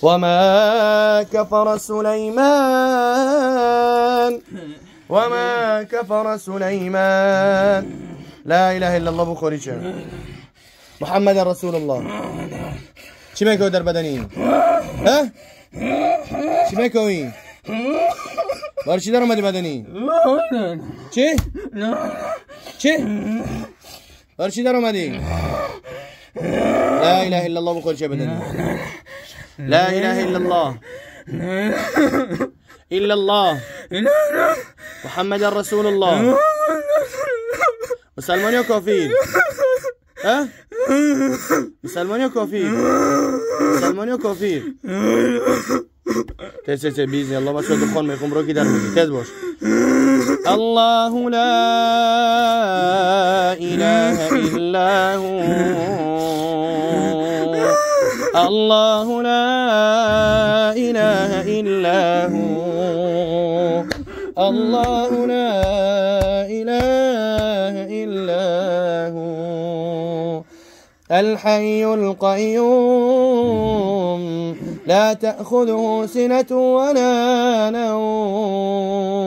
وما كفر سليمان، وما كفر سليمان. لا اله الا الله. بخوری چه؟ محمد رسول الله. چی میکنی در بدنی؟ ها؟ چی میکنی؟ برای چی در اومدی بدنی؟ چی؟ چی؟ برای چی در اومدی؟ لا اله الا الله. بخوری چه بدنی؟ لا اله الا الله، الا الله، محمد رسول الله. مسلمان یا کافر؟ ها؟ مسلمان یا کافر؟ مسلمان یا کافر؟ تز تز باذن الله بچه دخان میخوام رو کی در میگی. تز باش. الله لا اله الا هو، الله لا اله الا هو، الله لا اله الا هو، الحي القيوم، لا تأخذه سنة ولا نوم،